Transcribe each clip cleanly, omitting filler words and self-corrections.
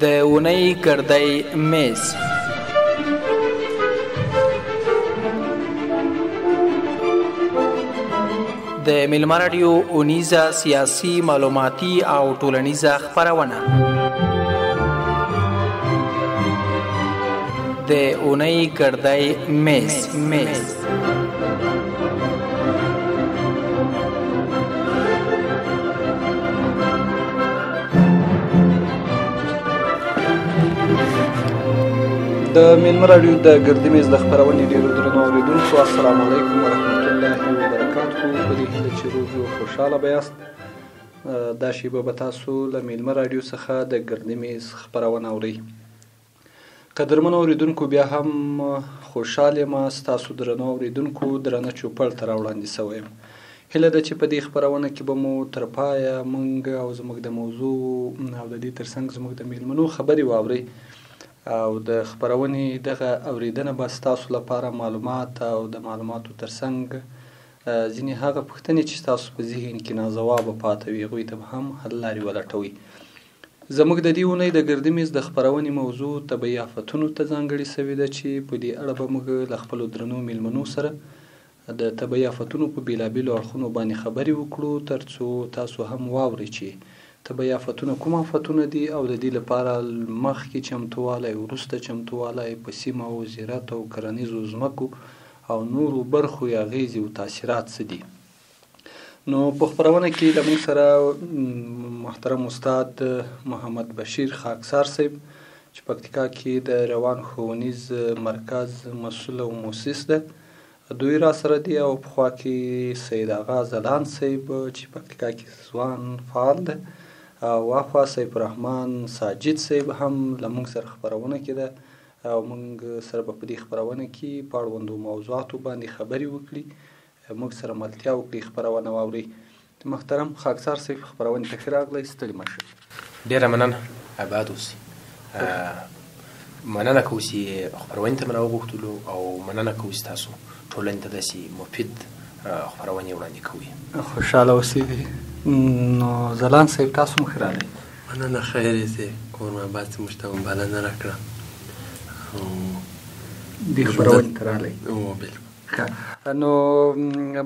د اونۍ ګردی میز. د میلمه راډیو اونیزه سیاسي، معلوماتي او ټولنیزه خپرونه. د اونۍ ګردی میز. د میلمه راډیو د ګردي میز د خپرونې ډېرو درنو اورېدونکو، السلام علیکم ورحمت الله وبرکاته. په دې هیله چې روغ او خوشحاله به یاست. دا شیبه به تاسو له میلمه راډیو څخه د ګردي میز خپرونه اورئ. قدرمنو اورېدونکو، بیا هم خوشحال یم ستاسو درنو اورېدونکو درنه چوپړ ته راوړاندې سوی یم. هیله ده چې په دې خپرونه کې به مو تر پایه موږ او زموږ د موضوع او د دې ترڅنګ زموږ د میلمنو خبرې واورئ او د خپرونې دغه اورېدنه به ستاسو لپاره معلومات او د معلوماتو ترڅنګ ځینې هغه پوښتنې چې ستاسو په ذهن کې ناځوابه پاته وي هغوی ته به هم حل لارې ولټوئ. زموږ د دې اونۍ د ګردي میز د خپرونې موضوع طبیعي آفتونو ته ځانګړې سوې ده چې په دې اړه به موږ له خپلو درنو میلمنو سره د طبیعي آفتونو په بېلابېلو اړخونو باندې خبرې وکړو، ترڅو تاسو هم واورئ چې طبیعي آفتونه کوم آفتونه دي او د دې لپاره مخکې چمتووالی، وروسته چمتووالی، په سیمه او زراعت او کرنیزو ځمکو او نورو برخو یې اغېزې او تاثیرات څه دي. نو په خپرونه کې له موږ سره محترم استاد محمد بشیر خاکسار صاحب چې پکتیکا کې د روان ښوونیز مرکز مسؤل او موسس ده، دوی را سره دي، او په خوا کې سید آغا ځلاند صاحب چې پکتیکا کې ځوان فعال ده، او اخوا سیف الرحمن ساجد صاحب هم له موږ سره خپرونه کې ده او موږ سره به په دې خپرونه کې په اړوندو موضوعاتو باندې خبرې وکړي، موږ سره ملتیا وکړي، خپرونه واورئ. محترم خاکسار صاحب، خپرونې ته ښه راغلی، ستړي مه شئ. ډېره مننه، اباد اوسئ. مننه کوو چې خپرونې ته مې راوغوښتلو او مننه کوو چې تاسو ټولنې ته داسې مفید خپرونې وړاندې کوئ. خوشحاله اوسئ. نو ځلاند صاحب، تاسو هم ښه راغلی. مننه، خیر یې سي، کور مو اباد سي، موږ ته هم بلنه راکړه او دې خپرونې ته راغلی. هو، بالکل. ښه، نو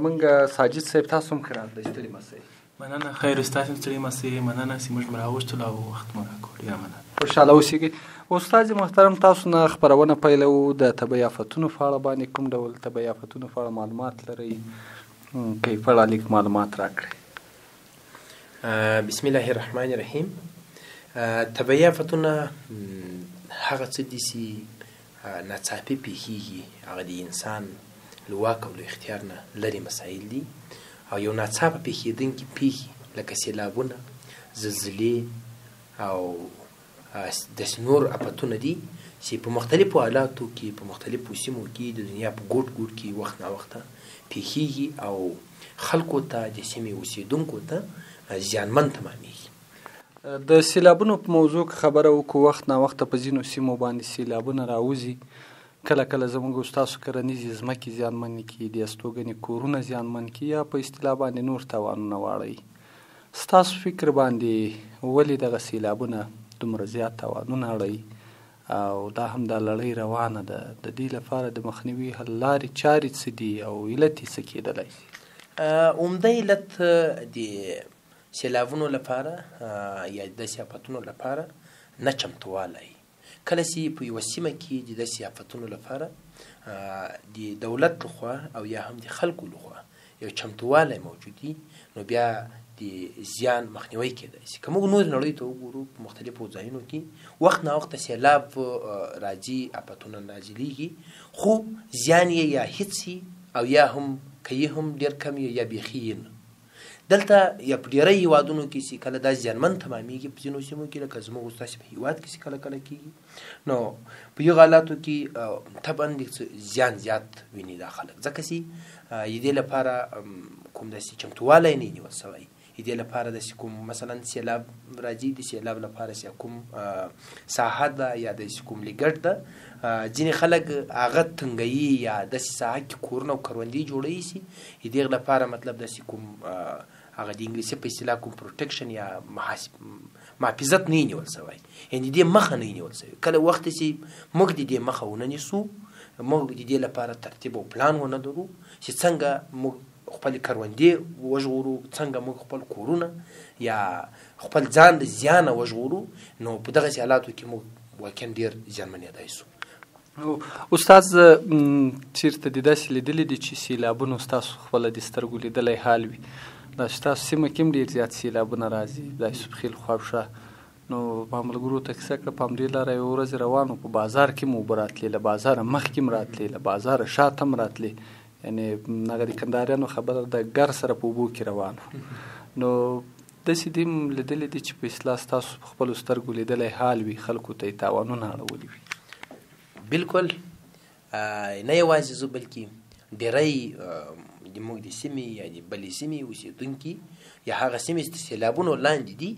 موږ ساجد صاحب، تاسو هم ښه راغلی، ستړي مه سئ. مننه، خیر اوسئ، تاسو هم ستړي مه سئ. مننه چې موږ مو راوغوښتلو او وخت مو راکړ، ډېره مننه. خوشحاله اوسېږئ. استاد محترم، تاسو نه خپرونه پیلوو د طبیعي آفتونو په اړه باندې. کوم ډول طبیعي آفتونو په اړه معلومات لرئ؟ که یې په اړه لږ معلومات راکړئ. بسم الله الرحمن الرحیم. طبیعي آفتونه هغه څه دي چې ناڅاپي پېښېږي، هغه د انسان له واک او له اختیار نه لرې مسایل دي، او یو ناڅاپه پېښېدونکي پېښې لکه سیلابونه، زلزلې او داسې نور آفتونه دي چې په مختلفو حالاتو کې، په مختلفو سیمو کې، د دنیا په ګوټ ګوټ کې وخت ناوخته پېښېږي او خلکو ته، د سیمې اوسېدونکو ته زیانمن تمامېږي. د سیلابونو په موضوع کې خبره وکړو. وخت ناوخته په ځینو سیمو باندې سیلابونه راوځي، کله کله زموږ او ستاسو کرنیزې ځمکې زیانمنې کړي، د استوګنې کورونه زیانمن کړي، یا په اصطلاح باندې نور تاوانونه واړوي. ستاسو فکر باندې ولې دغه سیلابونه دومره زیات تاوانونه اړوي او دا هم دا لړۍ روانه ده؟ د دې لپاره د مخنیوي حل لارې چارې څه دي او علت یې څه کېدلی شي؟ عمده علت د سیلابونو لپاره یا داسې آفتونو لپاره نه چمتووالی. کله چې په یوه سیمه کې د داسې آفتونو لپاره د دولت لخوا او یا هم د خلکو لخوا یو چمتووالی موجود وي، نو بیا د زیان مخنیوی کېدای شي. که موږ نورې نړۍ ته وګورو، په مختلفو ځایونو کې وخت ناوخته سیلاب راځي، آفتونه نازلېږي، خو زیان یې یا هیڅ او یا هم که یې هم ډېر کم وي یا بیخي یې نه. دلته یا په ډېری هېوادونو کې چې کله دا زیانمن تمامېږي، په ځینو سیمو کې لکه زموږ ستاسې په هېواد کې چې کله کله کېږي، نو په هغه حالاتو کې طبعا لږ څه زیان زیات ویني دا خلک، ځکه چې د دې لپاره کوم داسې چمتووالی نه نیول سوی. د دې لپاره داسې کوم مثلا سیلاب راځي، د سیلاب لپاره چې کوم ساحه ده یا داسې کوم لګټ ده، ځینې خلک هغه تنګوي یا داسې ساحه کې کورونه او کروندې جوړوي سي، د دې لپاره مطلب داسې کوم هغه د انګلیسي په اصطلاح کوم پروټیکشن یا محافظت نه نیول شوی، یعنې دې مخه نه نیول شوی. کله وخت چې موږ د دې مخه ونه نیسو، موږ د دې لپاره ترتیب او پلان ونه لرو چې څنګه موږ خپل کروندې وژغورو، څنګه موږ خپل کورونه یا خپل ځان د زیانه وژغورو، نو په دغسې حالاتو کې موږ واقعا ډېر زیانمنېدای شو. استاد، چېرته دې داسې لیدلي دي چې سیلابونو ستاسو خپله د سترګو لیدلی حال وي؟ دا ستاسو سیمه کې هم ډېر زیات سیلابونه راځي، دا یوسف خېل خواوشا. نو ما ملګرو ته کیسه کړه، په همدې لاره یوه ورځ روان وو، په بازار کې مو اوبه راتلې، له بازاره مخکې هم راتلې، له بازاره شاته هم راتلې، یعنې هغه د کندهاریانو خبره ده، ګر سره په اوبو کې روان وو. نو داسې دې هم لیدلي دي چې په اصطلاح ستاسو په خپلو سترګو لیدلی حال وي، خلکو ته یې تاوانونه اړولي وي؟ بالکل، نه یوازې زه بلکې ډېری د موږ د سیمې یا د بلې سیمې اوسېدونکي یا هغه سیمې چې د سیلابونو لاندې دي،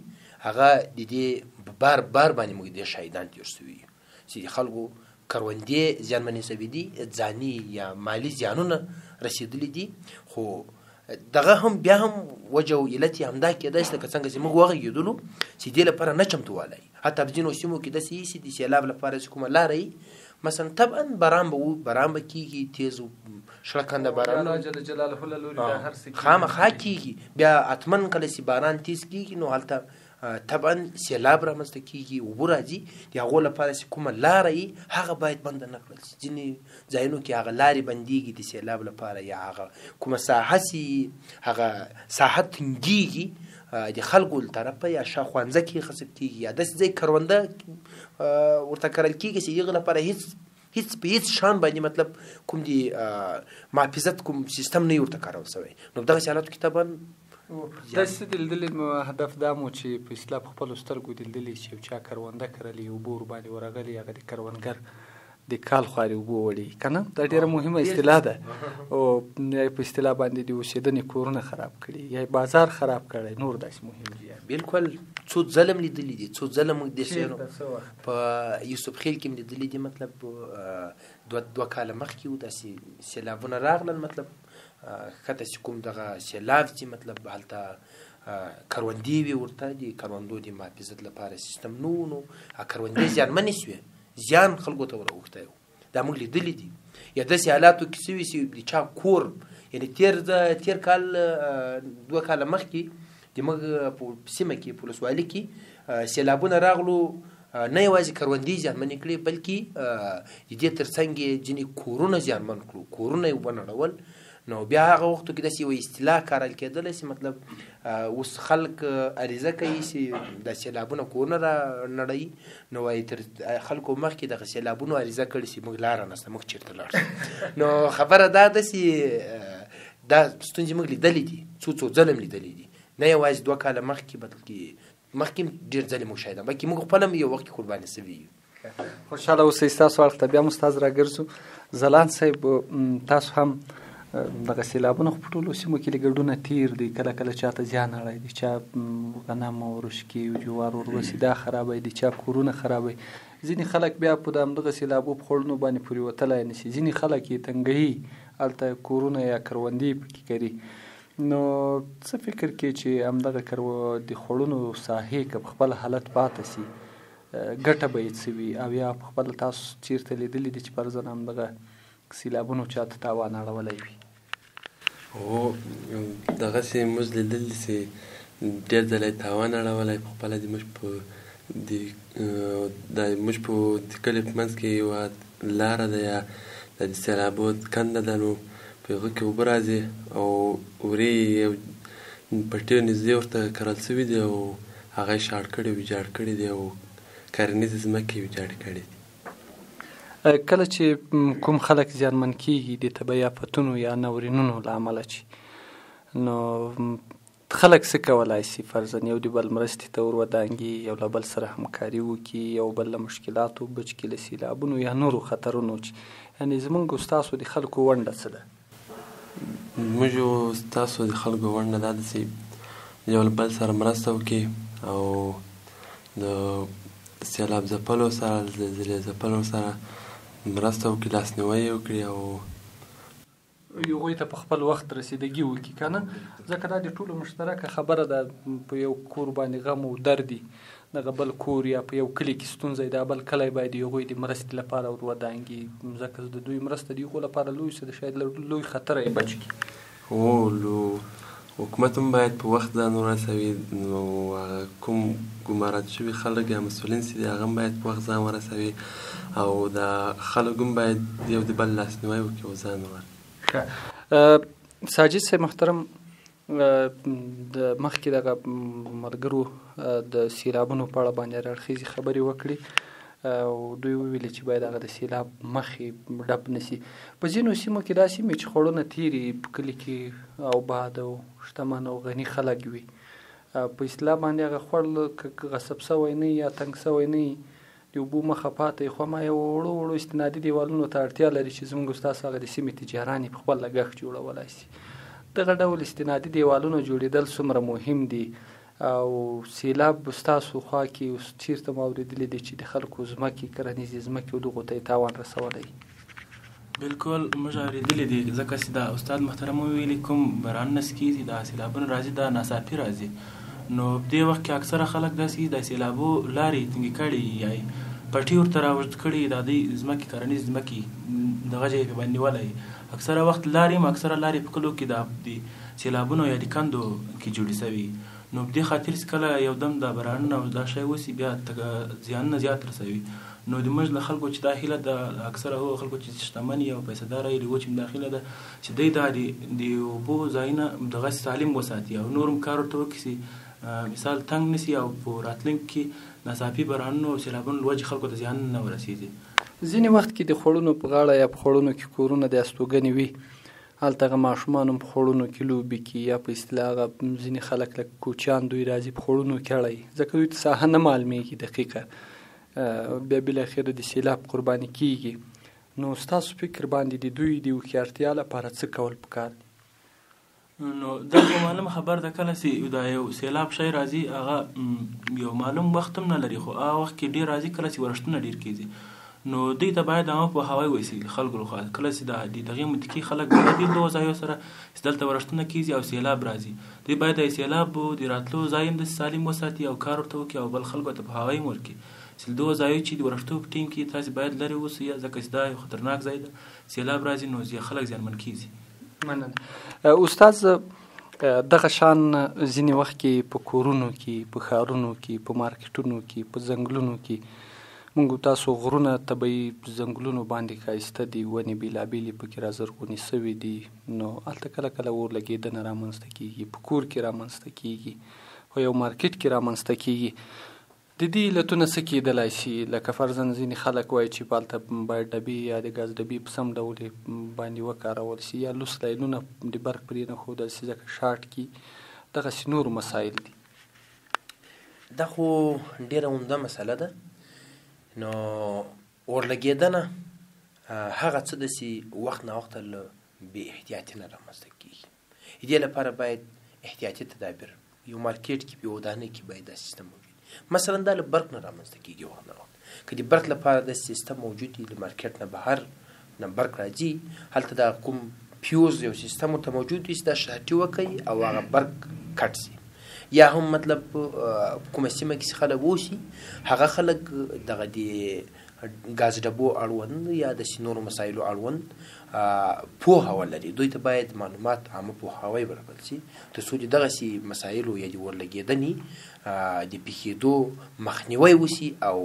هغه د دې بار بار باندې موږ دې شاهدان تېر شوي یو چې د خلکو کروندې زیانمنې شوې دي، ځاني یا مالي زیانونه رسېدلي دي. خو دغه هم بیا هم وجه او علت یې همدا کېدای شي، لکه څنګه چې موږ وغږېدلو چې دې لپاره نه چمتووالی. حتی په ځینو سیمو کې داسې چې د سیلاب لپاره چې کومه لاره وي، مثلا طبعا باران به باران به کېږي، تېز شړکنده باران الله جل جلاله له لوري دا هر څه کېږي، خامخا کېږي. بیا حتما کله چې باران تېز کېږي نو هلته طبعا سیلاب رامنځته کېږي، اوبه راځي. د هغو لپاره چې کومه لاره وي هغه باید بنده نه کړل شي. ځینې ځایونو کې هغه لارې بندېږي د سیلاب لپاره، یا هغه کومه ساحه چې هغه ساحه تنګېږي د خلکو له طرفه، یا شاوخوا مځکې غصب کېږي، یا داسې ځای کرونده ورته کرل کېږي چې هغه لپاره هیڅ هیڅ په هیڅ شان باندې مطلب کوم د محافظت کوم سیستم نه ورته کارول شوی. نو دغسې حالاتو کې طبعا داسې دې لیدلې. هدف دا مو چې په اصطلاح په خپلو سترګو دې لیدلې چې یو چا کرونده کرلې، اوبه ورباندې ورغلې، هغه د کروندګر د کال خوارې اوبه وړي که نه؟ دا ډېره مهمه اصطلاح ده. او یا په اصطلاح باندې د اوسېدنې کورونه خراب کړي، یا بازار خراب کړی، نور داسې مهم دي. بالکل، څو ځله مې لیدلي دي، څو ځله موږ دې شیانو په یوسف خېل کې مې لیدلي دي. مطلب دوه کاله مخکې و داسې سیلابونه راغلل، مطلب ښکته چې کوم دغه سیلاب چې مطلب هلته کروندې وې، ورته د کروندو د محافظت لپاره سیستم نه و، نو کروندې زیانمنې شوې، زیان خلکو ته ور اوښتی و. دا موږ لیدلي دي. یا داسې حالاتو کې سوي چې د چا کور، یعنې تېر کال 2 کاله مخکې د موږ په سیمه کې په ولسوالي کې سیلابونه راغلو، نه یوازې کروندې زیانمنې کړې بلکې د دې ترڅنګ یې ځینې کورونه زیانمن کړو، کورونه یې ونړول. نو بیا هغه وختو کې داسې یوه اصطلاح کارل کېدله چې مطلب اوس خلک عریضه کوي چې دا سیلابونه کورونه را نړوي، نو وایي تر خلکو مخکې دغه سیلابونو عریضه کړې چې موږ لاره نشته، موږ چېرته لاړ شو. نو خبره دا ده چې دا ستونزې موږ لیدلې دي، څو څو ځله مې لیدلې دي، نه یوازې 2 کاله مخکې بلکې مخکې هم ډېر ځلې موږ شاهدان، بلکې موږ خپله هم یو وخت کې قرباني شوي یو. خوشحاله اوسئ. ستاسو اړخ ته بیا هم استاد راګرځو. ځلاند صاحب، تاسو هم دغه سیلابونه خو په ټولو سیمو کې له ګډونه تېر دي، کله کله چاته زیان اړی دی، چا غنم او رشکې او جوار وربسي دا خرابوي، د چا کورونه خرابوي. ځینې خلک بیا په همدغه سیلابو په خوړونو باندې پورې وتلی نه شي، ځینې خلک یې تنګوي، هلته کورونه یا کروندې پکې کري. نو څه فکر کې چې همدغه د خوړونو ساحې که په خپل حالت پاته شي ګټه به یې څه وي، او یا په خپله تاسو چېرته لیدلي دي چې فرضاً همدغه سیلابونو چاته تاوان اړولی وي؟ هو، دغسې موږ لیدلي چې ډېر ځله یې تاوان اړولی. په خپله د موږ په د موږ په د کلي په منځ کې یوه لاره ده یا د سیلابو کنده ده، نو په هغه کې اوبه راځي او ورې یې پټې نږدې ورته کرل شوي دي او هغه یې شاړ کړي، ویجاړ کړي دي او کرنیزې ځمکې یې ویجاړې کړي دي. کله چې کوم خلک زیانمن کیږي د طبیعي آفتونو یا ناورینونو له امله چې نو خلک څه کولای شي؟ فرضاً یو د بل مرستې ته ور ودانګي، یو له بل سره همکاري وکړي، یو بل له مشکلاتو بچ کړي، له سیلابونو یا نورو خطرونو چې یعنې زمونږ او ستاسو د خلکو ونډه څه ده؟ زموږ او ستاسو د خلکو ونډه دا ده چې یو له بل سره مرسته وکړي او د سیلاب ځپلو سره، زلزلې ځپلو سره مرسته وکړي، لاسنیوی یې وکړي. او هغوی ته په خپل وخت رسیدګي وکړي که نه، ځکه دا د ټولو مشترکه خبره ده، په یو کور باندې غم او درد دي، دغه بل کور یا په یو کلي کې ستونزه ده، بل کلی باید د هغوی د مرستې لپاره ور ودانګي، ځکه د دوی مرسته د هغو لپاره لوی څه ده، شاید له لوی خطره یې بچ کړي. هو، نو حکومت هم باید په وخت ځان ورسوي، نو هغه کوم ګمارل شوي خلک یا مسؤلین چې دي هغه هم باید په وخت ځان ورسوي، او دا خلک هم باید یو د بل لاسنیوی وکړي او ځان ورکړي. ښه، ساجد صاحب محترم، د مخکې دغه ملګرو د سیلابونو په اړه باندې هر اړخیزې خبرې وکړې او دوی وویلې چې باید هغه د سیلاب مخې ډب نه سي. په ځینو سیمو کې داسې وي چې خوړونه تېري په کلي کې او باد او شتمن او غني خلک وي، په اصطلاح باندې هغه خوړ که غصب سوی نه یا تنګ سوی نه وي، د اوبو مخه پاته وي، خو ما یو وړو وړو استنادي دیوالونو ته اړتیا لري چې زموږ ستاسو هغه د سیمې تجاران یې په خپل لګښت جوړولای سي. دغه ډول استنادي دیوالونه جوړېدل څومره مهم دي او سیلاب ستاسو خوا کې اوس چیرته مو اورېدلي دي چې د خلکو ځمکې، کرنیزې ځمکې او دغو ته یې تاوان رسولی؟ بالکل موږ اورېدلي دي، ځکه چې دا استاد محترم وویلي کوم بارانونه چې کېږي دا سیلابونه راځي، دا ناڅاپي راځي، نو په دې وخت کې اکثره خلک داسې د سیلابو لارې تنګې کړي یا پټي ورته راوږد کړي، دا دوی ځمکې کرنیزې ځمکې دغه ځای په باندې نیولی. اکثره وخت لارې هم اکثره لارې په کلو کې د سیلابونو یا د کندو کې جوړې شوي، نو په دې خاطر چې کله یو دم دا بارانونه او دا شی وسي بیا زیانونه زیات رسوي. نو د موږ له خلکو چې دا هیله ده، اکثره هغو خلکو چې شتمن یي او پیسه داره یي، له چې دا هیله ده چې دوی دا د اوبو ځایونه دغسې سالم وساتي او نور هم کار ورته وکړي چې مثال تنګ نه سي او په راتلونکي کې ناڅاپي بارانونو او سیلابونو له وجې خلکو ته زیانونه نه ورسېږي. ځینې وخت کې د خوړونو په غاړه یا په خوړونو کې کورونه د استوګنې وي، هلته هغه ماشومان هم په خوړونو کې لوبې کوي، یا په اصطلاح هغه ځینې خلک لکه کوچیان دوی راځي په خوړونو کې اړوي، ځکه دوی ته ساحه نه معلومېږي دقیقه، بیا بالاخره د سیلاب قرباني کیږي. نو ستاسو فکر باندې د دوی د هوښیارتیا لپاره څه کول پکار دي؟ نو دا خو معلومه خبر ده، کله چې دا یو سیلاب شی راځي هغه یو معلوم وخت هم نه لري، خو هغه وخت کې ډېر راځي کله چې ورښتونه ډېر کېږي، نو دوی ته باید عامه پوهاوی وسي خلکو لخوا، کله چې د دغې منطقې خلک بلد دي دغو ځایو سره چې دلته ورښتونه کېږي او سیلاب راځي، دوی باید د سیلاب د راتلو ځای هم داسې سالم وساتي او کار ورته وکړي او بل خلکو ته پوهاوی هم ورکړي چې له دغو ځایو چې د ورښتو په ټیم کې تاسې باید لرې اوسئ، ځکه چې دا یو خطرناک ځای ده، سیلاب راځي نو خلک زیانمن کېږي. مننه استاد. دغه شان ځینې وخت کې په کورونو کې، په ښارونو کې، په مارکیټونو کې، په ځنګلونو کې، موږ تاسو غرونه طبیعي ځنګلونو باندې ښایسته دي، ونې بېلابېلې پکې را زرغونې سوې دي، نو هلته کله کله اور لګېدنه رامنځته کېږي، په کور کې رامنځته کېږي، په یو مارکیټ کې رامنځته کېږي. د دې علتونه څه کېدلای شي؟ لکه فرضاً ځینې خلک وایي چې هلته باید ډبې یا د ګاز ډبې په سم ډول باندې وکارول شي، یا لوس لاینونه د برق پرې نه ښودل شي ځکه شارټ کي، دغسې نور مسایل دي. دا خو ډېره عمده مسله ده. نو اورلګېدنه هغه څه ده چې وخت ناوخته له بې احتیاطي نه رامنځته کېږي. دې لپاره باید احتیاطي تدابیر یو مارکیټ کې، په یو ودانۍ کې باید دا سیستم موجود. مثلا دا له برق نه رامنځته کېږي وخت ناوخته، که د برق لپاره د سیستم موجود وي، له مارکیټ نه بهر نه برق راځي، هلته دا کوم پیوز یو سیستم ورته موجود وي چې دا شارټي وکړي او هغه برق کټ شي، یا هم مطلب کومه سیمه کې چې خلک اوسي هغه خلک دغه د ګاز ډبو اړوند یا داسې نورو مسایلو اړوند پوهه ولري، دوی ته باید معلومات عامه پوهاوی ورکړل شي تر څو د دغسې مسایلو یا د اورلګېدنې د پېښېدو مخنیوی وشي او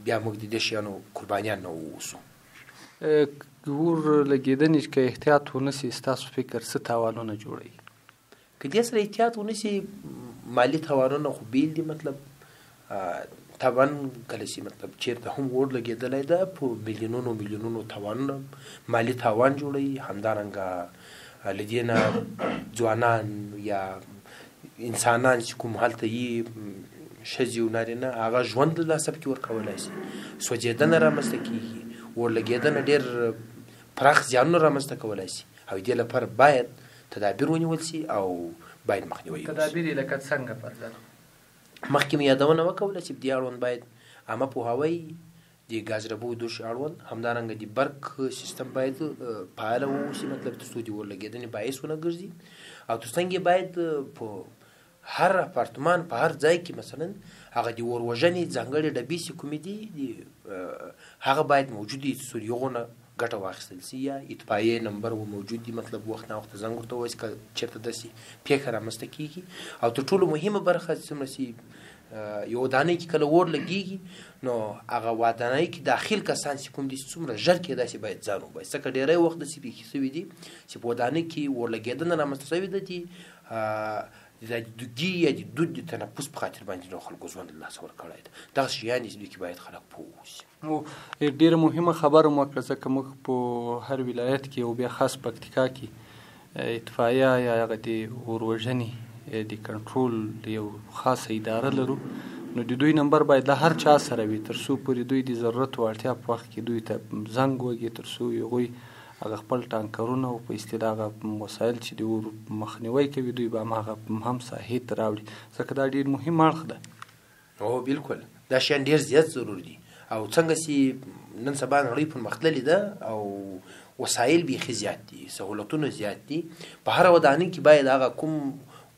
بیا موږ د دې شیانو قربانیان نه واوسو. اور لګېدنې که احتیاط ونه شي ستاسو فکر څه تاوانونه جوړوي؟ که دې سره احتیاط ونه شي مالي تاوانونه خو بېل دي، مطلب طبعا کله چې مطلب چېرته هم اور لګېدلی ده په میلیونونو میلیونونو تاوانونه مالي تاوان جوړوي. همدارنګه له دې نه ځوانان یا انسانان چې کوم هلته یي ښځې او نارینه هغه ژوند له لاسه پکې ورکولی شي، سوځېدنه رامنځته کېږي، اور لګېدنه ډېر پراخ زیانونه رامنځته کولی شي او دې لپاره باید تدابیر ونیول شي او باید مخنیوی وشي. تدابیر یې لکه څنګه فرضاً؟ مخکې مې یادونه وکوله چې په دې اړوند باید عامه پوهاوی د ګازربو دوش اړوند. همدارنګه د برق سیستم باید فعال واوسي، مطلب تر څو د اور لګېدنې باعث ونه ګرځي. او تر څنګ یې باید په هر اپارتمان په هر ځای کې مثلا هغه د اور وژنې ځانګړې ډبې چې کومې دي هغه باید موجود وي، تر څو د هغو نه ګټه واخیستل شي، یا اطفایې نمبر و موجود دي، مطلب وخت نا وخته زنګ ورته ووایي که چېرته داسې پېښه رامنځته کېږي. او تر ټولو مهمه برخه څومره چې یو ودانۍ کې کله اور لګېږي نو هغه ودانۍ کې داخل کسان چې کوم دي څومره ژر کېدای شي باید ځان وباسي، ځکه ډېری وخت داسې پېښې شوي دي چې په ودانۍ کې اور لګېدنه رامنځته شوې ده چې د دوګي یا د دود د تنفس په خاطر باندې نو خلکو ژوند له لاسه ورکړی دی. دغه شیان دي چې دوی کې باید خلک پوه اوسي. ډېره مهمه خبره مو وکړه، ځکه موږ په هر ولایت کې او بیا خاص پکتیکا کې اطفایه یا هغه د اور وژنې د کنټرول یو خاصه اداره لرو، نو د دوی نمبر باید له هر چا سره وي تر څو پورې دوی د ضرورت او اړتیا په وخت کې دوی ته زنګ وږي، تر څو هغوی هغه خپل ټانکرونه او په اصطلاح هغه وسایل چې د اور مخنیوی کوي دوی به هماغه هم ساحې ته راوړي، ځکه دا ډېر مهم اړخ ده. هو بالکل، دا شیان ډېر زیات ضرور دي. او څنګه چې نن سبا نړۍ پرمختللې ده او وسایل بیخي زیات دي، سهولتونه زیات دي، په هره ودانۍ کې باید هغه کوم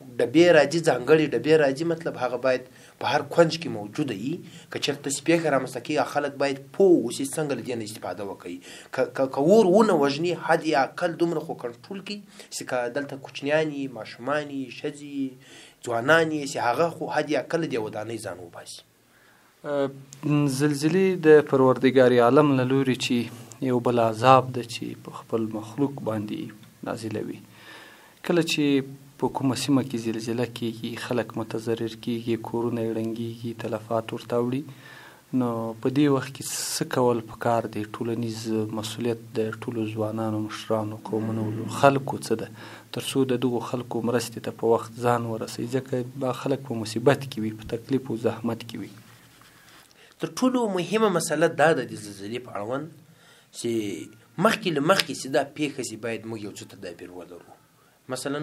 ډبې راځي، ځانګړې ډبې راځي، مطلب هغه باید په هر کونج کې موجوده وي. که چېرته داسې پېښه رامنځته کېږي خلک باید پوه اوسي څنګه له دې نه استفاده وکړي. که اور ونه وژني حد یا اقل دومره خو کنټرول کړي چې که دلته کوچنیان یي، ماشومان یي، ښځې یي، ځوانان یي، چې هغه خو حد یا اقل له دې ودانۍ ځان وباسي. زلزلې د پروردګار عالم له لوري چې یو بل عذاب ده چې په خپل مخلوق باندې نازلوي. کله چې په کومه سیمه کې زلزله کیږي، خلک متضرر کیږي، کورونه یې ړنګیږي، تلفات ورته اوړي، نو په دې وخت کې څه کول پکار دی؟ ټولنیز مسؤلیت د ټولو ځوانانو، مشرانو، قومونو، خلکو څه ده تر څو د دغو خلکو مرستې ته په وخت ځان ورسوي، ځکه دا خلک په مصیبت کې وي، په تکلیف او زحمت کې وي. تر ټولو مهمه مسله دا ده د زلزلې په اړوند چې مخکې له مخکې چې دا پېښه سي باید موږ یو څه تدابیر ولرو. مثلا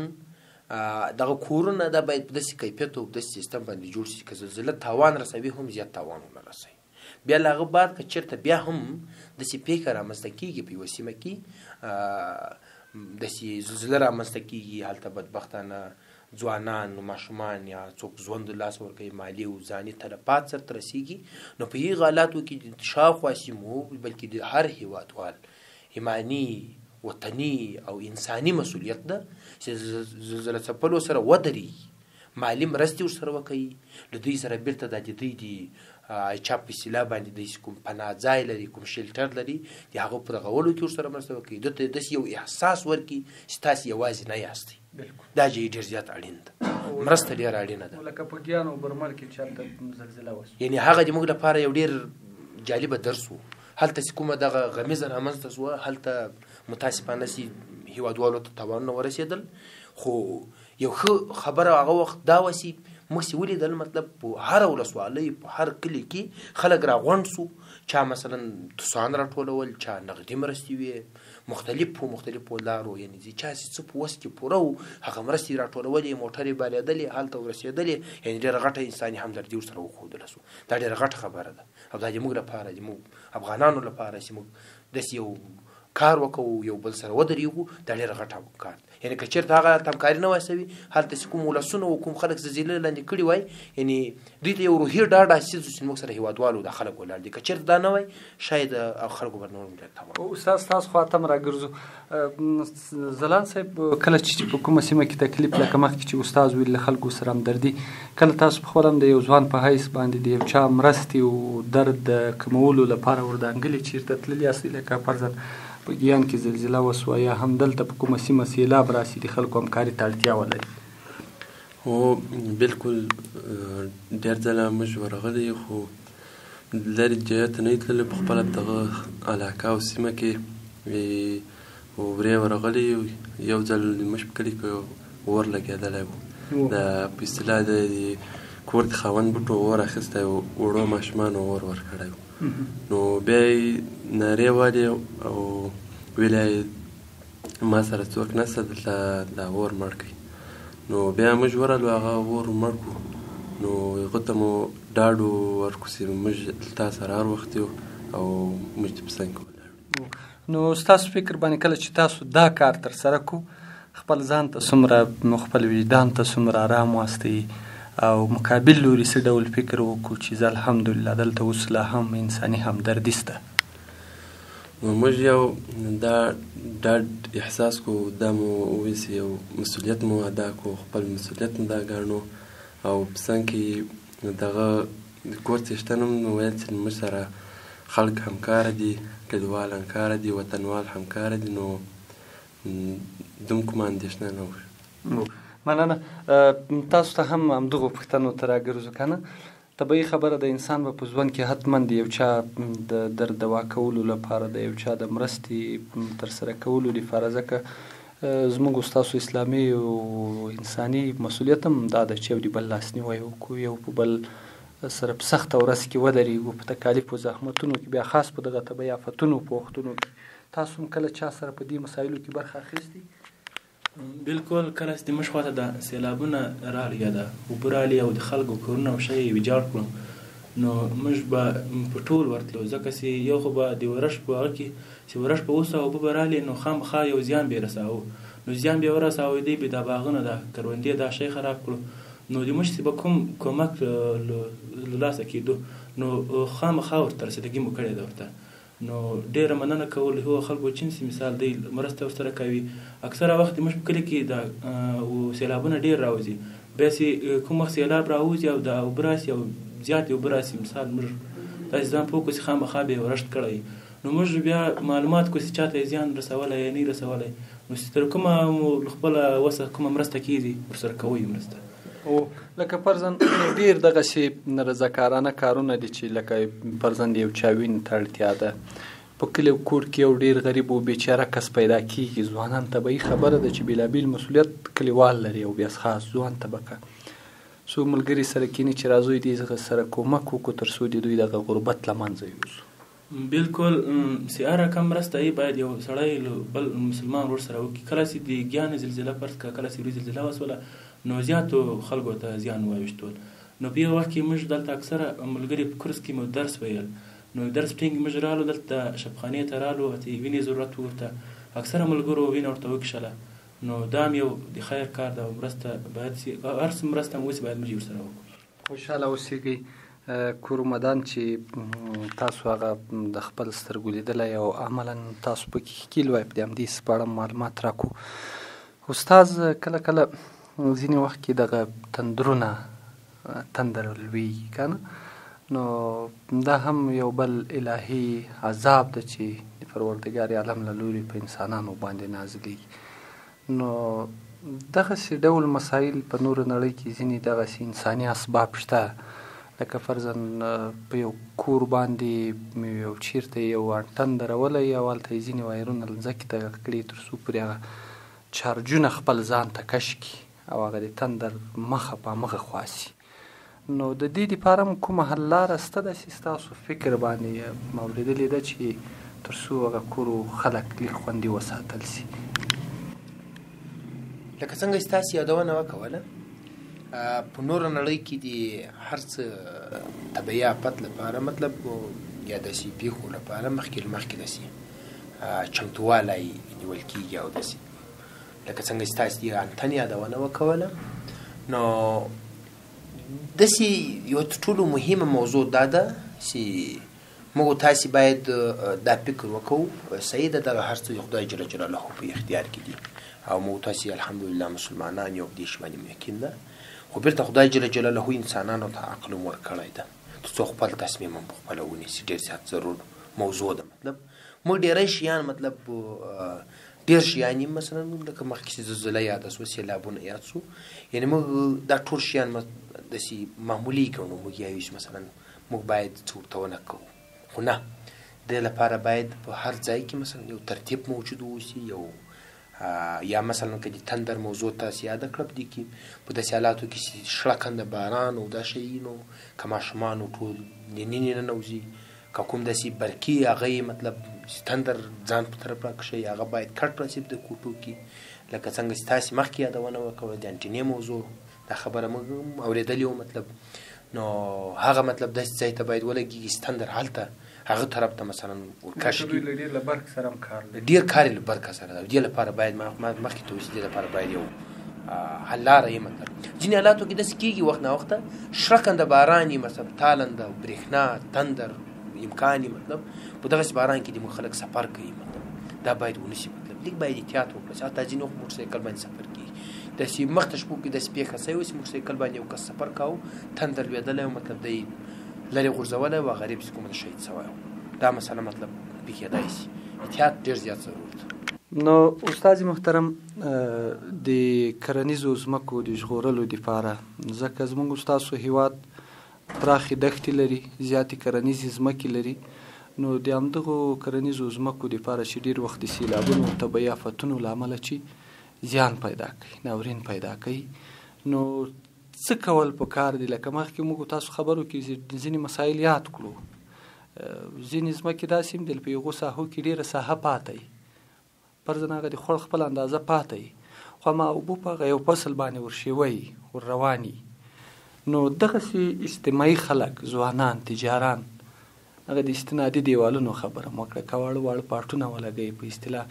دغه کورونه دا باید په داسې کیفیت او په داسې سیستم باندې جوړ شي که زلزله تاوان رسوي هم زیات تاوان ونه رسوي. بیا له هغه بعد که چېرته بیا هم داسې پېښه رامنځته کېږي په یوه سیمه کې، داسې زلزله رامنځته کېږي، هلته بدبختانه ځوانان، ماشومان یا څوک ژوند له لاسه ورکوي، مالي او ځاني تلفات سرته رسېږي، نو په هغه حالاتو کې د شاوخوا سیمو بلکې د هر هېوادوال ایماني، وطني او انساني مسؤلیت ده چې زلزله څپلو سره ودرېږي، مالي مرستې ورسره وکوي، له دوی سره بېرته دا د دوی د چا په اصطلاح باندې داسې کوم پناه ځای لري، کوم شیلټر لري، د هغه په رغولو کې ورسره مرسته وکوي، ده ته داسې یو احساس ورکړي چې تاسې یوازې نه یاستئ. دا ډېر زیات اړین ده، مرسته ډېره اړینه ده. لکه په ګیان او برمل کې چې هلته زلزله وشوه، یعنې هغه د موږ لپاره یو ډېر جالبه درس و. هلته چې کومه دغه غمیزه رامنځته شوه، هلته متاسفانه چې هېوادوالو ته تاوانونه ورسېدل، خو یو ښه خبره هغه وخت دا وه چې موږ چې ولیدل، مطلب په هره ولسوالۍ په هر کلي کې خلک راغونډ شو، چا مثلا توسان راټولول، چا نغدي مرستې وې، مختلفو لارو، یعنې چې چا چې څه په وس کې پوره و هغه مرستې راټولولې، موټرې بارېدلې، هلته ورسېدلې، یعنې ډېره غټه انساني همدردي ورسره وښودله شو. دا ډېره غټه خبره ده او دا زموږ لپاره، زموږ افغانانو لپاره چې موږ داسې یو کار وکړو، یو بل سره ودرېږو، دا ډېره غټه کار ده. یعنې که چېرته هغه هلته همکاري نه وای سوي، هلته چې کوم ولسونه او کوم خلک زلزلې لاندې کړي وای، یعنې دوی ته یو روحي ډاډ حاصل شو چې موږ سره هېوادوالو دا خلک ولاړ دي. که چېرته دا نه وای، شاید هغه خلکو به نور ډېر تاوان. استاد ستاسو خوا ته هم راګرځو. ځلاند صاحب، کله چې په کومه سیمه کې تکلیف، لکه مخکې چې استاد ویل له خلکو سره همدردي، کله تاسو په خپله هم د یو ځوان په حیث باندې د یو چا مرستې او درد د کمولو لپاره وردانګلي چېرته تللي یاستئ؟ لکه فرضاً په ګیان کې زلزله وسوه یا هم دلته په کومه سیمه سیلاب راسي، د خلکو همکاري ته اړتیا ولري. هو بالکل، ډېر ځله موږ ورغلي یو، خو لرې ځای ته نه یو تللي، په خپله دغه علاقه او سیمه کې ورې ورغلي یو. یو ځل موږ په کلي کې اور لګېدلی و، د په اصطلاح د کور د خاوند بوټو اور اخیستی و، وړو ماشومانو اور ورکړی و. نو بیا یې نارې والې او ویل یې ما سره څوک نشته دلته دا اور مړ کړئ. نو بیا موږ ورغلو، هغه اور مړ کړو. نو هغه ته مو ډاډ ورکړو چې موږ تا سره هر وخت یو او موږ د په څنګ کې ولاړ. نو ستاسو فکر باندې کله چې تاسو دا کار ترسره کو، خپل ځان ته څومره، خپل وجدان ته څومره ارام واستئ او مقابل لوري څه ډول فکر وکړو چې زه الحمدلله دلته اوس لا هم انساني همدردي شته؟ نو موږ یو دا ډاډ احساس کو، دا مو وویل چې یو مسؤلیت مو ادا کو، خپل مسؤلیت مو دا ګڼو او په څنګ کې دغه د کور څښتن هم ویل چې موږ سره خلک همکاره دي، کلیوال همکاره دي، وطنوال همکاره دي، نو دوم کومه اندېښنه نه وه. مننه. تاسو ته هم همدغو پوښتنو ته راګرځو که نه؟ طبیعي خبره ده، انسان به په ژوند کې حتما د یو چا د درد دوا کولو لپاره، د یو چا د مرستې ترسره کولو لپاره، ځکه زموږ ستاسو اسلامي او انساني مسؤلیت هم دا ده چې یو د بل لاسنیوی وکړو، یو په بل سره په سخته ورځ کې ودرېږو، په تکالیفو زحمتونو کې، بیا خاص په دغه طبیعي آفتونو په وختونو کې. تاسو هم کله چا سره په دې مسایلو کې برخه اخیستې؟ بالکل، کله چې د موږ خواته د سیلابونه راغلي یا د اوبه راغلي او د خلکو کورونه او شی یې ویجاړ کړو، نو موږ به په ټول ورتلو، ځکه چې یو خو به د ورش په هغه کې چې ورش به اوسه اوبه به راغلې، نو خامخا یو زیان به یې رساوه، نو زیان به یې ورساوه، دی به دا باغونه دا کروندې دا شی خراب کړو، نو د موږ چې به کوم کومک له لاسه کېدو نو خامخا ورته رسیدګي مو کړې ده ورته. نو ډېره مننه کوو له هغو خلکو چې مثال دی مرسته ورسره کوي. اکثره وخت موږ په کلي کې دا سیلابونه ډېر راوځي، بیا چې کوم وخت سیلاب راوځي او دا اوبه راسي او زیاتې اوبه راسي، مثال موږ داسې ځان پوه کړو چې خامخا به یې ورښت کړی، نو موږ بیا معلومات کړو چې چاته یې زیان رسولی یا نه رسولی، نو چې تر کومه مو له خپله وسه کومه مرسته کېږي ورسره کوو یې مرسته. او لکه فرضاً ډېر دغسې رضاکارانه کارونه دي چې لکه فرضاً د یو چا وینې ته اړتیا ده، په کلي او کور کې یو ډېر غریب او بېچاره کس پیدا کېږي، ځوانان طبیعي خبره ده چې بېلابېل مسؤلیت کلیوال لري او بیا خاص ځوان طبقه، څو ملګري سره کښېني چې راځئ دې سره کومک وکړو تر څو د دوی دغه غربت له منځه یوسو. بالکل، چې هر رقم مرسته یې باید یو سړی له بل مسلمان ورور سره وکړي. کله چې د ګیانې زلزله فرض کړه، کله چې لوی زلزله وسوله، نو زیاتو خلکو ته زیان واوښتول. نو په یو وخت کې موږ دلته اکثره ملګري په کورس کې مو درس ویل، نو درس ټینګ موږ رالو دلته شفخانې ته رالو، ته وینې ضرورت ورته اکثره ملګرو وینه ورته وکښله. نو دا هم یو د خیر کار ده او مرسته باید هر څه مرسته هم وسي باید موږ یې ورسره وکړو. خوشحاله اوسېږئ. کورمدان چې تاسو هغه د خپل سترګو لیدلی او عملاً تاسو پکې ښکېل وای، په دې همدې څه په اړه معلومات راکړو. استاد، کله کله ځینې وخت کې دغه تندرونه تندر لوېږي که نه، نو دا هم یو بل الهي عذاب ده چې د پروردګار عالم له لوري په انسانانو باندې نازلېږي. نو دغسې ډول مسایل په نوره نړۍ کې ځینې دغسې انساني اسباب شته، لکه فرضاً په یو کور باندې یو چیرته یو انټن درولی او هلته یې ځینې وایرونه له ځمکې ته کړي تر څو پورې هغه چارجونه خپل ځان ته کش کړي او هغه د تندر مخه په همغه خوا سي. نو د دې دپاره هم کومه حل لاره شته داسې ستاسو فکر باندې اورېدلې ده چې تر څو هغه کور خلک لږ خوندي وساتل سي؟ لکه څنګه چې تاسې یادونه وکوله، په نوره نړۍ کې د هر څه طبیعي آفت لپاره مطلب یا داسې پېښو لپاره مخکې له مخکې داسې چمتووالی نیول کېږي او داسې لکه څنګه چې تاسې د انتن یادونه وکوله، نو داسې یو تر ټولو مهمه موضوع دا ده چې موږ تاسې باید دا فکر وکړو. صحیح ده، دغه هر څه د خدای جل جلاله په اختیار کې دي او موږ تاسې الحمدلله مسلمانان یو، په دې شي باندې مو یقین ده، خو بېرته خدای جل جلاله انسانانو ته عقل هم ورکړی ده تر څو خپل تصمیم هم په خپله ونیسي. ډېر زیات ضرور موضوع ده. مطلب موږ ډېری شیان مطلب ډېر شیان یې مثلا لکه مخکې چې زلزله یاده سوه، سیلابونه یاد سو، یعنې موږ دا ټول شیان داسې معمولي ګڼو. موږ یایو چې مثلا موږ باید څه ورته ونه کوو، خو نه، دې لپاره باید په هر ځای کې مثلا یو ترتیب موجود اوسي، یو یا مثلا که د تندر موضوع تاسې یاده کړه، په دې کې په داسې حالاتو کې چې شړکنده باران او دا شی نو که ماشومانو ټول نینې ننوځي، که کوم داسې برقي هغه یې مطلب چې تندر ځان په طرف راکښوي هغه باید کټ راسي په کوټو کې. لکه څنګه چې تاسې مخکې یادونه وکړه د انټینې موضوع، دا خبره موږ هم اورېدلې وه. مطلب نو هغه مطلب داسې ځای ته باید ولګېږي چې تندر هلته هغه طرف ته مثلا ورکش کړي. ډېر له برق سره هم کار لري، ډېر کار یې له برق سره ده. دې لپاره باید ما مخکې ته وشي، دې لپاره باید یو حل لاره یې مطلب ځینې حالاتو کې داسې کېږي وخت ناوخته شرکنده باران یې مطلب تالنده برېښنا تندر امکان یې مطلب په دغسې باران کې د موږ خلک سفر کوي مطلب دا باید ونه شي مطلب لږ باید احتیاط وکړل شي. حتی ځینې وخت موټرسایکل باندې سفر کېږي، داسې مخته شپو کې داسې پېښه شوې وه چې موټرسایکل باندې یو کس سفر کاوه، تندر لوېدلی و مطلب دی لرې غورځولی و، غریب چې کومه شهید شوی و. دا مسله مطلب پېښېدای شي، احتیاط ډېر زیات ضرور دی. نو استاد محترم، د کرنیزو ځمکو د ژغورلو دپاره، ځکه زموږ ستاسو هیواد پراخې دښتې لري، زیاتې کرنیزې ځمکې لري، نو د همدغو کرنیزو ځمکو دپاره چې ډېر وخت د سیلابونو او طبیعي آفتونو له امله چې زیان پیدا کوي، ناورین پیدا کوي، نو څه کول پکار دي؟ لکه مخکې موږ تاسو خبرو کې ځینې مسایل یاد کړو. ځینې ځمکې داسې هم دي په هغو ساحو کې ډېره ساحه پاته وي، فرضاً هغه د خوړ خپله اندازه پاته وي، خو اما اوبه په هغه یو فصل باندې ورشیوي ور روان وي. نو دغسې اجتماعي خلک، ځوانان، تجاران، هغه د استنادي دیوالونو خبره مو وکړه، که واړه واړه پاټونه ولګوي، په اصطلاح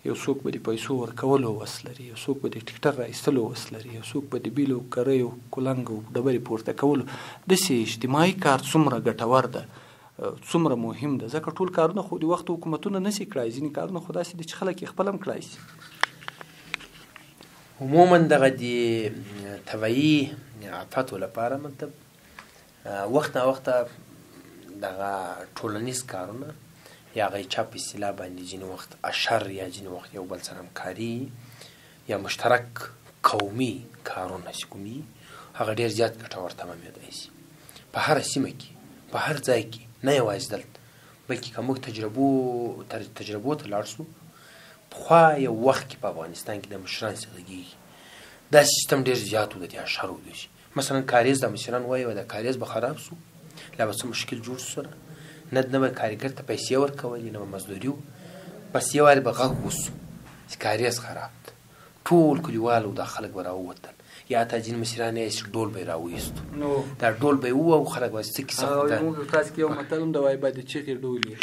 یو څوک به د پیسو ورکولو وس لري، یو څوک به د ټیکټر را ایستلو وس لري، یو څوک به د بیلو کریو کلنګ او ډبرې پورته کولو، داسې اجتماعي کار څومره ګټور ده، څومره مهم ده، ځکه ټول کارونه خو د وخت حکومتونه نه شي کړای، ځینې کارونه خو داسې دي چې خلک یې خپل هم کړای شي. عموما دغه د طبیعي آفتو لپاره مطلب وخت ناوخته دغه ټولنیز کارونه یا هغه چا په اصطلاح باندې ځینې وخت اشر یا ځینې وخت یو بل سره همکاري یا مشترک قومي کارونه چې کوم وي هغه ډېر زیات ګټور تمامېدای شي په هره سیمه کې، په هر ځای کې، نه یوازې دلته، بلکې که موږ تجربو ته لاړ شو، پخوا یو وخت کې په افغانستان کې د مشران چې غږېږي دا سیستم ډېر زیات و، د دې اشرو دی. مثلا کاریز د مشران وایي دا کاریز به خراب شو، لا به څه مشکل جوړ شو سره، نه به کاریګر ته پیسې ورکولې، نه به مزدوري و، بس یو وارې به غږ وسو چې کاریز خراب دی، ټول کلیوال او دا خلک به راووتل، یا حتی ځینې مشران یې چې ډول به یې راوایستو، دا ډول به یې ووهو، خلک به څه کیسه خو ده. موږ تاسو کې یو متل هم د وایي باید چیغې ډول یې،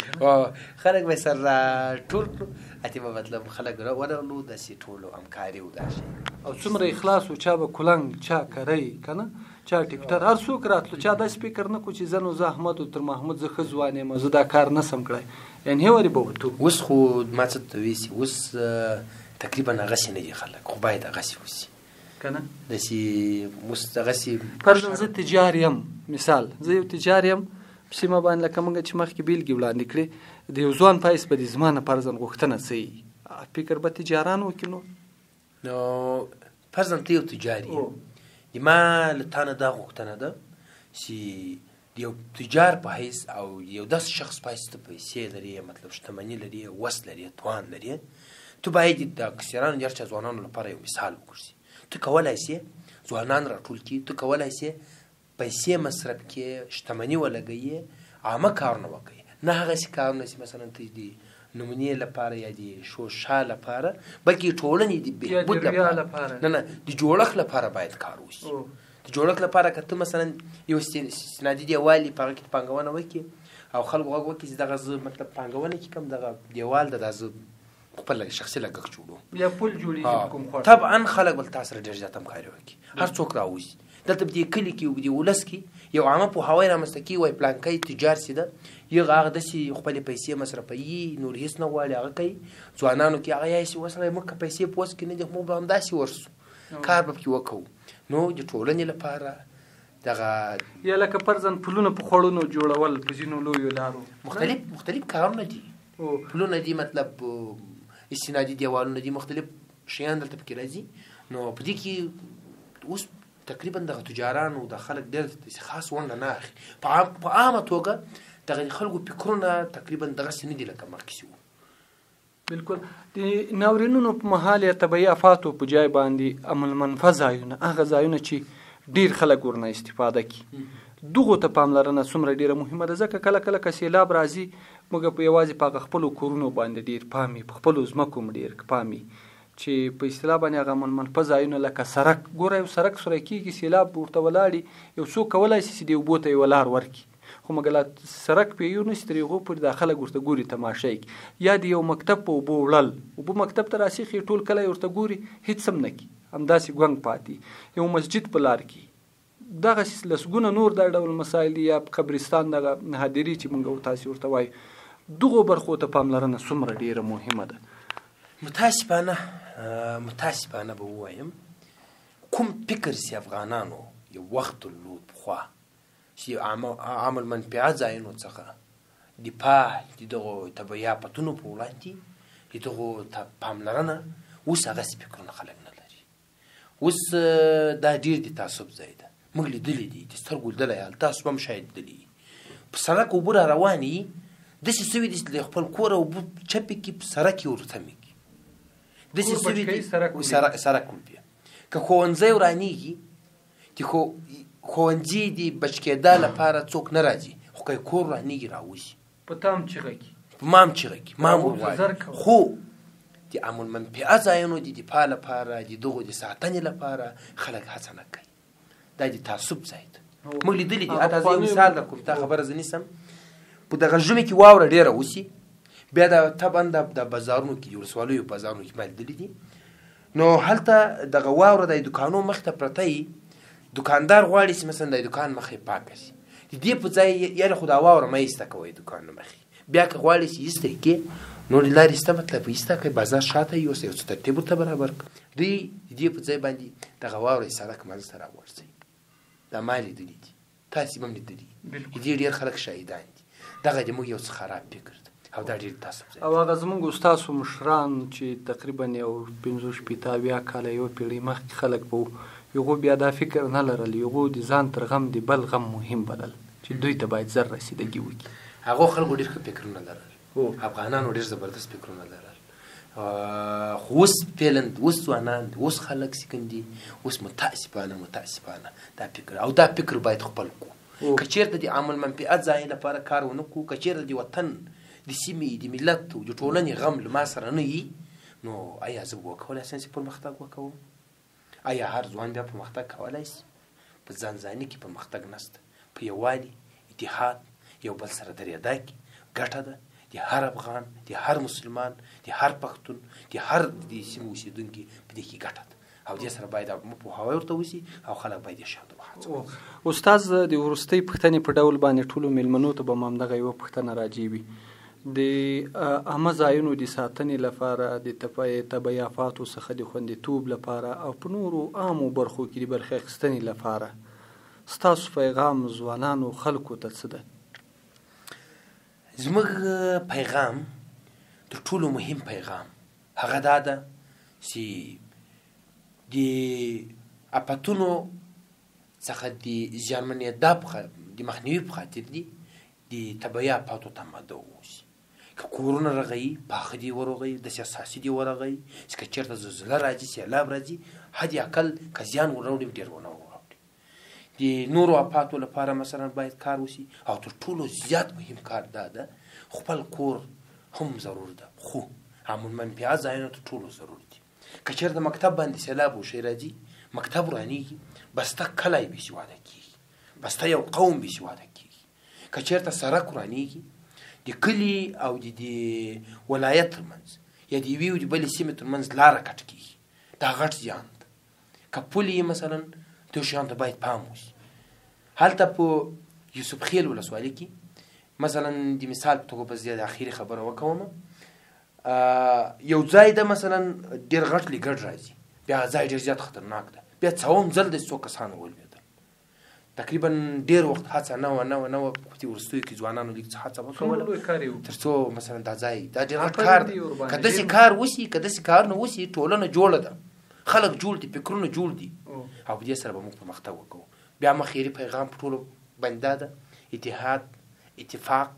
خلک به یې سره راټول کړو، اتې به مطلب خلک ورغلو، داسې ټولو همکاري و دا شی. او څومره اخلاص و، چا به کلنګ، چا کرۍ، که نه چا ټیکټر، هر څوک راتلو، چا داسې فکر نه کو چې زه نو زه احمد او تر محمود زه ښه ځوان یم، زه دا کار نه سم کړی، یعنې هېوارې به وتو. اوس خو ما څه ته ویسي، اوس تقریبا هغسې نه دي خلک، خو باید هغسې وسي که نه، داسې اوس دغسې. فرضاً زه تجار یم، مثال زه یو تجار یم په سیمه باندې، لکه موږ چې مخکې بېلګې وړاندې کړې، د یو ځوان په حیث به د زما نه فرضاً غوښتنه څه وي، فکر به تجاران وکړي. نو فرضاً ته یو تجار یې، د ما له تا نه دا غوښتنه ده چې د یو تجار په حیث او یو داسې شخص په حیث ته پیسې لرې، مطلب شتمني لرې، وس لرې، توان لرې، ته باید د کسرانو د هر چا ځوانانو لپاره یو مثال وګرځې. ته کولای شې ځوانان راټول کړي، ته کولای شې پیسې مصرف کړې، شتمني ولګوې، عامه کارونه وکړې، نه هغسې کارونه چې مثلا ته د نمونې لپاره یا د شوشا لپاره، بلکې ټولنې د بهبود لپاره، نه نه د جوړښت لپاره باید کار وشي. د جوړښت لپاره که ته مثلا یو استنادي دیوال په هغه کې پانګونه وکړې او خلکو غږ وکړي چې دغه زه مطلب پانګونه کې کوم، دغه دیوال ده، دا زه خپل شخصي لګښت جوړوم یا پل جوړېږي کوم خوړ، طبعا خلک به تا سره ډېر زیات همکاري وکړي، هر څوک راوځي. دلته په دې کلي کې او په دې ولس کې یو عامه پوهاوی رامنځته کېږي، وایي پلانکی تجار چې ده یغه هغه داسې خپلې پیسې مصرفوي، نور هېڅ نه غواړي، هغه کوي. ځوانانو کې هغه یې چې وسره موږ که پیسې په وس کې نه دي، موږ به همداسې ورسو، کار به پکې وکړو. نو د ټولنې لپاره دغه یا لکه فرضاً پلونه په خوړونو جوړول په ځینو لویو لارو، مختلف کارونه دي، پلونه دي، مطلب استنادي دیوالونه دي، مختلف شیان دلته پکې راځي. نو په دې کې اوس تقریبا دغه تجاران او د خلک ډېر داسې خاص ونډه نه اخلي. په عامه توګه دغه د خلکو فکرونه تقریبا دغسې نه دي لکه مخکې چې وو. بالکل د ناورینونو په مهال یا طبیعي آفاتو په جای باندې امن المنفع ځایونه، هغه ځایونه چې ډېر خلک ورنه استفاده کوي، دغو ته پاملرنه څومره ډېره مهمه ده، ځکه کله کله که سیلاب راځي موږ په یوازې په هغه خپلو کورونو باندې ډېر پام وي، په خپلو ځمکو هم ډېر پام وي، چې په اصطلاح باندې هغه منفه ځایونه لکه سرک، ګوره یو سرک سوری کېږي، سیلاب ورته ولاړي، یو څوک کولای شي چې دې اوبو ته یوه لار ورکړي، خو مګر لا سرک پې یو نشي، تر هغو پورې دا خلک ورته ګوري، تماشه یې کوي. یا د یو مکتب په اوبو وړل، اوبه مکتب ته راسیخي، ټول کلی ورته ګوري، هیڅ هم نه کوي، همداسې ګونګ پاتې. یو مسجد په لار کې، دغسې لسګونه نور دا ډول مسایل دي، یا قبرستان دغه هدیرې چې موږ تاسې ورته وایو، دغو برخو ته پاملرنه څومره ډېره مهمه ده. متاسفانه به ووایم کوم فکر چې افغانانو یو وخت درلود پخوا، چې عام المنفعه ځایونو څخه دفاع د دغو طبیعي آفتونو په وړاندې د دغو ته پاملرنه، اوس هغسې فکرونه خلک نه لري. اوس دا ډېر د تعصب ځای ده. موږ لیدلي دي، د سترګو لیدلی حال، تاسو به هم شاید لیدلي وي. په سړک اوبه را روانې وي، داسې سوي دي چې له خپل کوره اوبه چپې کړي، په سړک یې ورتمې کړي، داسې سوي دي سړک وړي. که ښوونځی ورانېږي، د ښوونځي د بچ کېدا لپاره څوک نه راځي، خو که کور ورانېږي راوځي. په تا هم چیغه کړي. په ما هم چیغه کړي، ما هم ورغواړي. خو د عام المنفعه ځایونو د دفاع لپاره، د دغو د ساتنې لپاره خلک هڅه نه کوي. دا د تعصب ځای دی. موږ لیدلي دي. حتی زه یو مثال درکوم، تا خبره زه نیسم. په دغه ژمي کې واوره ډېره وسي، بیا دا طبعا د بازارونو کې، د ولسوالیو بازارونو کې ما لیدلي دي. نو هلته دغه واوره د دوکانو مخې ته پرته وي، دوکاندار غواړي چې مثلا د دوکان مخې پاکه شي، د دې په ځای یاره خو دا واوره مه ایسته کوئ دوکان مخې، بیا که غواړي چې ایسته یې کړې نورې لارې شته، مطلب ایسته کړئ، بازار شاته یې یوسئ، یو څه ترتیب ورته برابر کړئ. دوی د دې په ځای باندې دغه واوره یې سړک منځ ته راغورځوي. دا ما لیدلي دي، تاسې به هم لیدلي، د دې ډېر خلک شاهدان دي. دغه د موږ یو څه خراب فکر دی او دا ډېر تعصب ځای. او هغه زموږ ستاسو مشران چې تقریبا یو 65 70 کاله یوه پېړۍ مخکې خلک به وو، هغو بیا دا فکر نه لرل، هغو د ځان تر غم د بل غم مهم بلل چې دوی ته باید زر رسیدګي وکړي. هغو خلکو ډېر ښه فکرونه لرل، افغانانو ډېر زبردست فکرونه لرل. خو اوس فعلا اوس ځوانان، اوس خلک چې کوم دي، اوس متاسفانه دا فکر، او دا فکر باید خپل کړو. که چېرته د عام المنفعه ځای لپاره کار ونه کړو، که چېرته د وطن، د سیمې، د ملت او د ټولنې غم له ما سره نه وي، نو ایا زه به وکولای شم چې پرمختګ وکوم؟ ایا هر ځوان بیا پرمختګ کولای شي؟ په ځان ځاني کې پرمختګ نشته. په یووالي، اتحاد، یو بل سره درېدا کې ګټه ده. د هر افغان، د هر مسلمان، د هر پښتون، د هر د سیمې اوسېدونکي په دې کې ګټه ده، او دې سره باید پوهاوی ورته وشي او خلک باید یې شان ته وهڅول. استاد، د وروستۍ پوښتنې په ډول باندې ټولو مېلمنو ته به مو همدغه یوه پوښتنه راجع وي. د عامه ځایونو د ساتنې لپاره، د طبیعي آفاتو څخه د خوندیتوب لپاره او په نورو عامو برخو کې د برخې اخیستنې لپاره ستاسو پیغام ځوانانو خلکو ته څه ده؟ زموږ پیغام تر ټولو مهم پیغام هغه دا ده چې د آفتونو څخه د زیانمنېدا د مخنیوي په خاطر دي د طبیعي آفاتو ته آماده واوسي. که کورونه رغوي، پاخه دې ورغوي، داسې اساسي دې ورغوي چې که چېرته زلزله راځي، سیلاب راځي، حد اقل که زیان وروړي ډېر ونه وروړي. د نورو آفاتو لپاره مثلا باید کار وشي، او تر ټولو زیات مهم کار دا ده خپل کور هم ضرور ده، خو عام المنفعه ځایونه تر ټولو ضرور دي. که چېرته مکتب باندې سیلاب وشي راځي، مکتب ورانېږي، بسته کلی بې سواده کېږي، بسته یو قوم بې سواده کېږي. که چېرته سړک ورانېږي، د کلي او د دې ولایت ترمنځ یا د یوې او د بلې سیمې ترمنځ لاره کټ کېږي، دا غټ زیان ده. که پولې یې مثلا دې شیانو ته باید پام وشي. هلته په یوسف خیل ولسوالي کې مثلا د مثال په توګه به زه د اخري خبره وکوم، یو ځای ده مثلا ډېر غټ لګړ راځي، بیا ځای ډېر زیات خطرناک ده، بیا څوم ځل داسې څو کسان ولوېدل. تقریبا ډېر وخت هڅه نه وه، نه وه، نه وه. په دې وروستیو کې ځوانانو لږ څه هڅه وکوله تر څو مثلا دا ځای دا ډېر غټ کار دی. که داسې کار وشي، که داسې کار نه وشي، ټولنه جوړه ده، خلک جوړ دي، فکرونه جوړ دي، او په دې سره به موږ پرمختګ وکړو. بیا مخیري پیغام په ټولو باندې دا ده، اتحاد، اتفاق،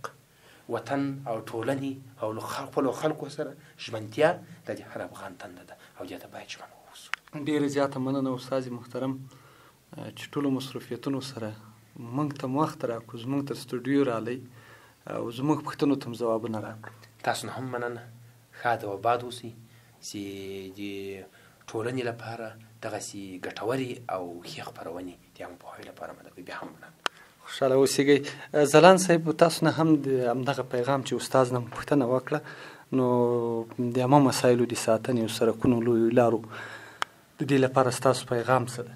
وطن او ټولنې او له خپلو خلکو سره ژمنتیا دا د هر افغان دنده ده، او دې ته باید ژمن واوسو. ډېره زیاته مننه استاد محترم چې ټولو مصروفیتونو سره موږ ته وخت راکړو، زموږ تر سټوډیو راغلی او زموږ پوښتنو ته هم ځوابونه راکړو. تاسو نه هم مننه، ښاد او اباد اوسئ چې د ټولنې لپاره دغسې ګټورې او ښې خپرونې د عامه پوهاوي لپاره مده کوي. بیا هم مننه. خوشحاله اوسېږئ. ځلاند صاحب، تاسو نه هم د همدغه پیغام چې استاد نه مو پوښتنه وکړه، نو د عامه مسایلو د ساتنې او سرکونو لویو لارو د دې لپاره ستاسو پیغام څه ده؟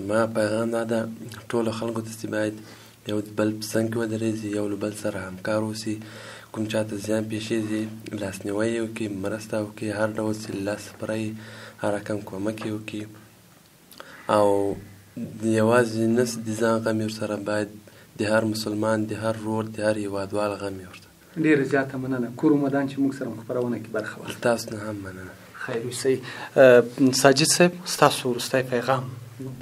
ما پیغام دا ده ټولو خلکو ته چې باید یو د بل په څنګ کې ودرېږي، یو له بل سره همکار اوسي، کوم چاته زیان پېښېږي لاسنیوی یې وکړي، مرسته وکړي، هر ډول چې لاس پرې هر رقم کومک یې وکړي، او یوازې نه د ځان غم یې ورسره، باید د هر مسلمان، د هر ورور، د هر هېوادوال غم یې ورته. ډېره زیاته مننه، کور مدان چې موږ سره مو خپرونه کې برخه واخیسته. تاسو نه هم مننه. خیر اوسئ. ساجد صاحب، ستاسو وروستی پیغام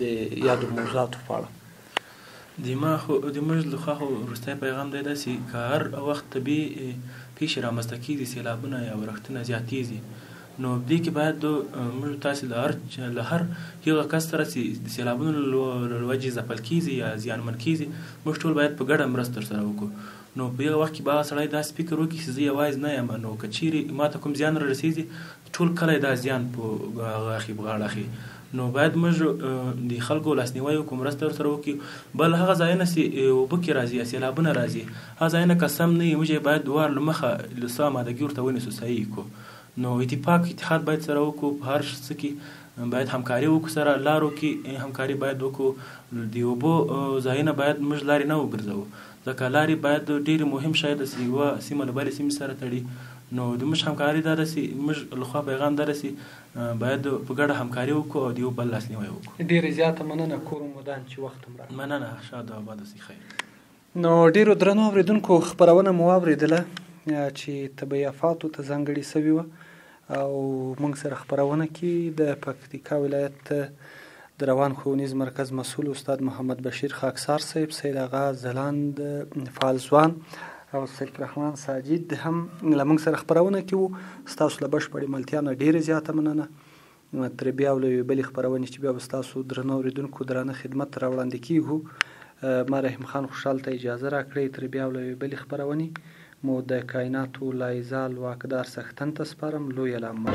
د یادو موضوعاتو په اړه؟ د ما خو د موږ له خوا خو وروستی پیغام دی داسې که هر وخت طبیعي پېښې رامنځته کېږي، سیلابونه یا ورښتونه زیاتېږي، نو دې کې باید موږ تاسې له هر هغه کس سره چې د سیلابونو له وجې ځپل کېږي یا زیانمن کېږي، موږ ټول باید په ګډه مرسته ورسره وکړو. نو په هغه وخت کې به هغه سړی داسې فکر وکړي چې زه یوازې نه یم، نو که چیرې ما ته کوم زیان را رسېږي ټول کلی دا زیان په هغه اخلي، په غاړه اخلي. نو باید موږ د خلکو لاسنیوی وکړو، مرسته ورسره وکړو. بل هغه ځایونه چې اوبه کې راځي یا سیلابونه راځي، هغه ځایونه که سم نه وي، موږ یې باید وار له مخه له څه امادګي ورته ونیسو، صحیح یې کړو. نو اتفاق اتحاد باید سره وکړو، په هر څه کې باید همکاري وکړو، سره لارو کې همکاري باید وکړو. د اوبو ځایونه باید موږ لارې نه وګرځوو، ځکه لارې باید ډېرې مهم شی ده چې یوه سیمه له بلې سیمې سره تړي. نو د موږ همکاري دا ده چې موږ له خوا پیغام دا ده چې باید په ګډه همکاري وکړو او د یو بل لاسنیوی وکړو. ډېره زیاته مننه، کور مو ودان چې وخت هم راکړ. مننه، ښاد او اباد اوسئ. خیر. نو ډېرو درنو اورېدونکو خپرونه مو واورېدله چې طبیعي آفاتو ته ځانګړې سوې وه، او موږ سره خپرونه کې د پکتیکا ولایت د روان ښوونیز مرکز مسؤل استاد محمد بشیر خاکسار صاحب، سید آغا ځلاند فعال ځوان او سیف الرحمن ساجد هم له موږ سره خپرونه کې وو. ستاسو له بشپړې ملتیا نه ډېره زیاته مننه. تر بیا له یوې بلې خپرونې چې بیا به ستاسو درنو اورېدونکو درانه خدمت را وړاندې کېږو، ما رحیم خان خوشحال ته اجازه راکړئ. تر بیا له یوې بلې خپرونې مو د کایناتو لایزال واکدار څښتن ته سپارم. لوی الله مو.